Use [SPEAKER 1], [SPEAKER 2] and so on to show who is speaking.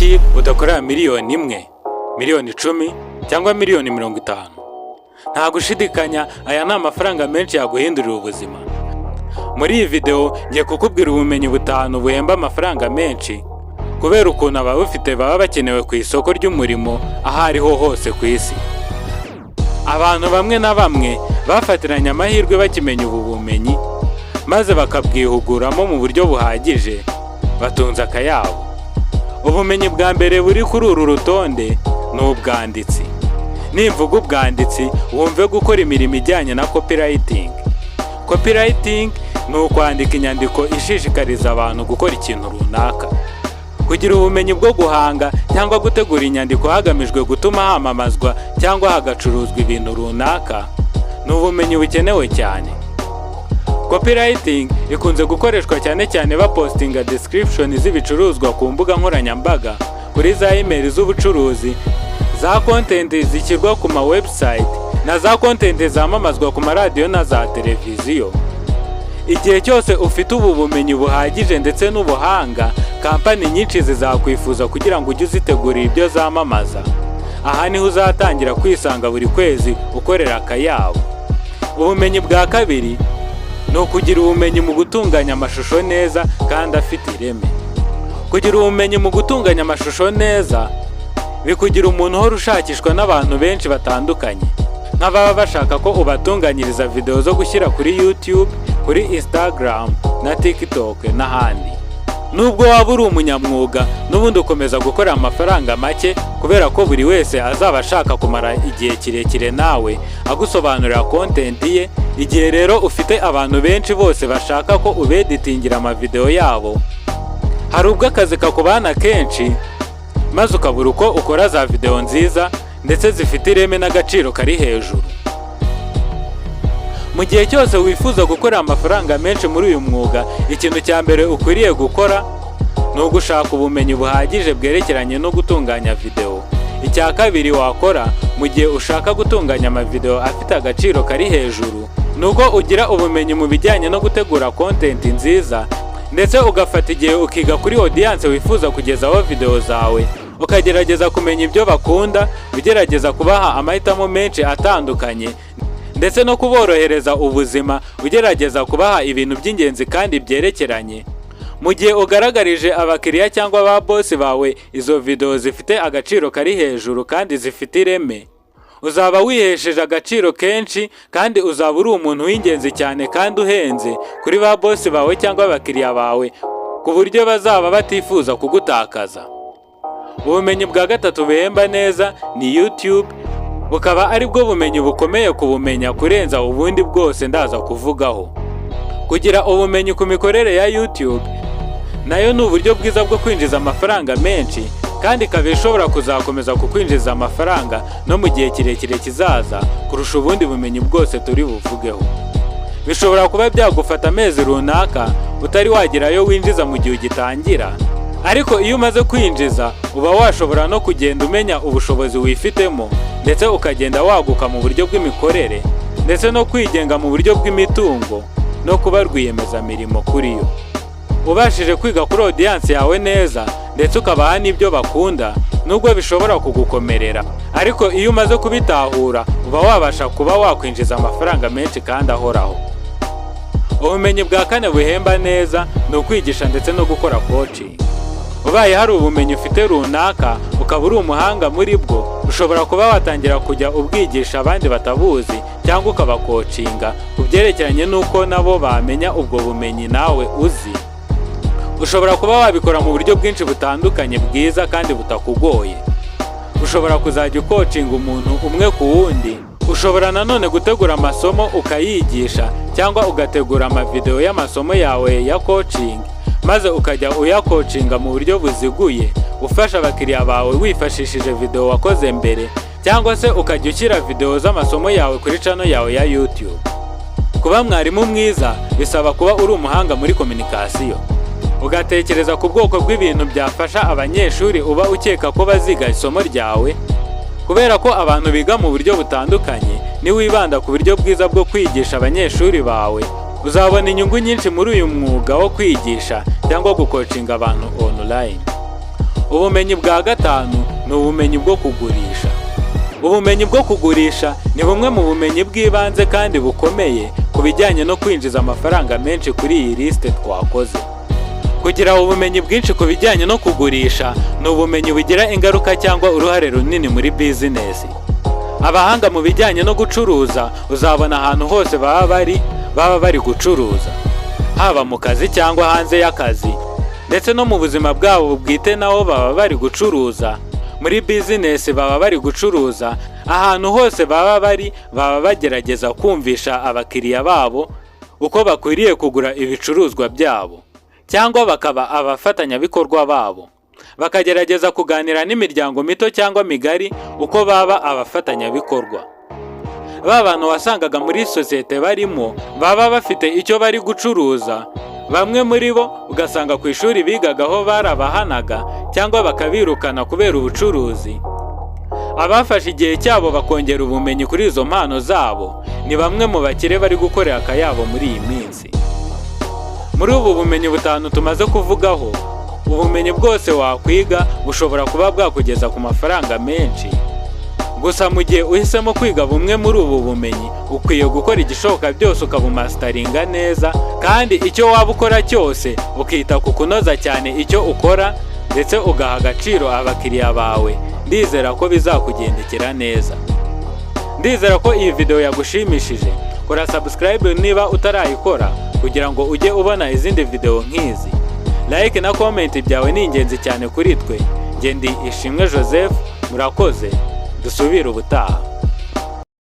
[SPEAKER 1] Kuki udakorera 1 miliyoni, 10 miliyoni cyangwa 50 miliyoni? Nta gushidikanya, aya ni amafaranga menshi yaguhindurira ubuzima. Muri iyi videwo ngiye kukubwira ubumenyi butanu buhemba amafaranga menshi, kubera ukuntu ababufite baba bakenewe ku isoko ry'umurimo aho ariho hose ku isi. Abantu bamwe na bamwe bafatiranye amahirwe bakimenya ubu bumenyi, maze bakabwihuguramo mu buryo buhagije, batunze akayabo. Ubumenyi bwa mbere buri kuri uru rutonde ni ubwanditsi. Nimvuga ubwanditsi, wumve gukora imirimo ijyanye na copywriting. Copywriting ni ukwandika inyandiko ishishikariza abantu gukora ikintu runaka. Kugira ubumenyi bwo guhanga cyangwa gutegura inyandiko hagamijwe gutuma hamamazwa cyangwa hagacuruzwa ibintu runaka ni ubumenyi bukenewe cyane. Copywriting ikunze gukoreshwa cyane cyane bapostinga description z'ibicuruzwa ku mbuga nkoranyambaga, kuri za email z'ubucuruzi, za content zishyirwa ku ma website na za content zamamazwa ku maradiyo na za televiziyo. Igihe cyose ufite ubu bumenyi buhagije ndetse n'ubuhanga, kampani nyinshi zizakwifuza kugira ngo ujye uzitegurira ibyo zamamaza. Aha niho uzatangira kwisanga buri kwezi ukorera akayabo. Ubumenyi bwa kabiri ni ukugira ubumenyi mu gutunganya amashusho neza kandi afite ireme. Kugira ubumenyi mu gutunganya amashusho neza bikugira umuntu uhora ushakishwa n'abantu benshi batandukanye, nk'ababa bashaka ko ubatunganyiriza videwo zo gushyira kuri YouTube, kuri Instagram na TikTok n'ahandi. Nubwo waba uri umunyamwuga, n'ubundi ukomeza gukorera amafaranga make, kubera ko buri wese azaba ashaka kumara igihe kirekire nawe agusobanurira content ye. Igihe rero ufite abantu benshi bose bashaka ko ubeditingira amavidewo yabo, hari ubwo akazi kakubana kenshi, maze ukabura uko ukora za videwo nziza ndetse zifite ireme n'agaciro kari hejuru. Mu gihe cyose wifuza gukorera amafaranga menshi muri uyu mwuga, ikintu cya mbere ukwiriye gukora ni ugushaka ubumenyi buhagije bwerekeranye no gutunganya videwo. Icya kabiri wakora mu gihe ushaka gutunganya amavidewo afite agaciro kari hejuru ni uko ugira ubumenyi mu bijyanye no gutegura content nziza, ndetse ugafata igihe ukiga kuri audience wifuza kugezaho videwo zawe, ukagerageza kumenya ibyo bakunda, ugerageza kubaha amahitamo menshi atandukanye ndetse no kuborohereza ubuzima, ugerageza kubaha ibintu by'ingenzi kandi byerekeranye. Mu gihe ugaragarije abakiriya cyangwa ba bosi bawe izo videwo zifite agaciro kari hejuru kandi zifite ireme, uzaba wihesheje agaciro kenshi kandi uzaba uri umuntu w'ingenzi cyane kandi uhenze kuri ba bosi bawe cyangwa abakiriya bawe, ku buryo bazaba batifuza kugutakaza. Ubumenyi bwa gatatu buhemba neza ni YouTube, bukaba ari bwo bumenyi bukomeye kubumenya kurenza ubundi bwose ndaza kuvugaho. Kugira ubumenyi ku mikorere ya YouTube nayo ni uburyo bwiza bwo kwinjiza amafaranga menshi, kandi ikaba ishobora kuzakomeza kukwinjiza amafaranga no mu gihe kirekire kizaza kurusha ubundi bumenyi bwose turi buvugeho. Bishobora kuba byagufata amezi runaka utari wagerayo winjiza mu gihe ugitangira, ariko iyo umaze kwinjiza uba washobora no kugenda umenya ubushobozi wifitemo, ndetse ukagenda waguka mu buryo bw'imikorere, ndetse no kwigenga mu buryo bw'imitungo no kuba rwiyemezamirimo kuri yo. Ubashije kwiga kuri audience yawe neza ndetse ukabaha n'ibyo bakunda, nubwo bishobora kugukomerera, ariko iyo umaze kubitahura uba wabasha kuba wakwinjiza amafaranga menshi kandi ahoraho. Ubumenyi bwa kane buhemba neza ni ukwigisha ndetse no gukora coaching. Ubaye hari ubumenyi ufite runaka ukaba uri umuhanga muri bwo, ushobora kuba watangira kujya ubwigisha abandi batabuzi, cyangwa ukabakocinga ku byerekeranye n'uko nabo bamenya ubwo bumenyi nawe uzi. Ushobora kuba wabikora mu buryo bwinshi butandukanye bwiza kandi butakugoye. Ushobora kuzajya ukocinga umuntu umwe ku wundi. Ushobora nanone gutegura amasomo ukayigisha, cyangwa ugategura amavidewo y'amasomo yawe ya coaching, maze ukajya uyakocinga mu buryo buziguye, ufasha abakiriya bawe wifashishije videwo wakoze mbere, cyangwa se ukajya ushyira videwo z'amasomo yawe kuri channel yawe ya YouTube. Kuba mwarimu mwiza bisaba kuba uri umuhanga muri communication, ugatekereza ku bwoko bw'ibintu byafasha abanyeshuri uba ukeka ko baziga isomo ryawe. Kubera ko abantu biga mu buryo butandukanye, niwibanda ku buryo bwiza bwo kwigisha abanyeshuri bawe, uzabona inyungu nyinshi muri uyu mwuga wo kwigisha cyangwa gukocinga abantu online. Ubumenyi bwa gatanu ni ubumenyi bwo kugurisha. Ubumenyi bwo kugurisha ni bumwe mu bumenyi bw'ibanze kandi bukomeye ku bijyanye no kwinjiza amafaranga menshi kuri iyi lisite twakoze. Kugira ubumenyi bwinshi ku bijyanye no kugurisha ni ubumenyi bugira ingaruka cyangwa uruhare runini muri bizinesi. Abahanga mu bijyanye no gucuruza uzabona ahantu hose baba bari gucuruza, haba mu kazi cyangwa hanze y'akazi, ndetse no mu buzima bwabo bwite nabo baba bari gucuruza. Muri bizinesi baba bari gucuruza. Ahantu hose baba bari, baba bagerageza kumvisha abakiriya babo uko bakwiriye kugura ibicuruzwa byabo, cyangwa bakaba abafatanyabikorwa babo, bakagerageza kuganira n'imiryango mito cyangwa migari uko baba abafatanyabikorwa. Ba bantu wasangaga muri sosiyete barimo baba bafite icyo bari gucuruza, bamwe muri bo ugasanga ku ishuri bigagaho barabahanaga cyangwa bakabirukana kubera ubucuruzi. Abafashe igihe cyabo bakongera ubumenyi kuri izo mpano zabo ni bamwe mu bakire bari gukorera akayabo muri iyi minsi. Muri ubu bumenyi butanu tumaze kuvugaho, ubumenyi bwose wakwiga bushobora kuba bwakugeza ku mafaranga menshi. Gusa mu gihe uhisemo kwiga bumwe muri ubu bumenyi, ukwiye gukora igishoboka byose ukabumasteringa neza, kandi icyo waba ukora cyose ukita ku kunoza cyane icyo ukora, ndetse ugaha agaciro abakiriya bawe. Ndizera ko bizakugendekera neza. Ndizera ko iyi video yagushimishije. Kora subscribe niba utarayikora kugira ngo ujye ubona izindi video nk'izi. Like na comment byawe ni ingenzi cyane kuri twe. Njye ndi Ishimwe Joseph. Murakoze, dusubire ubutaha.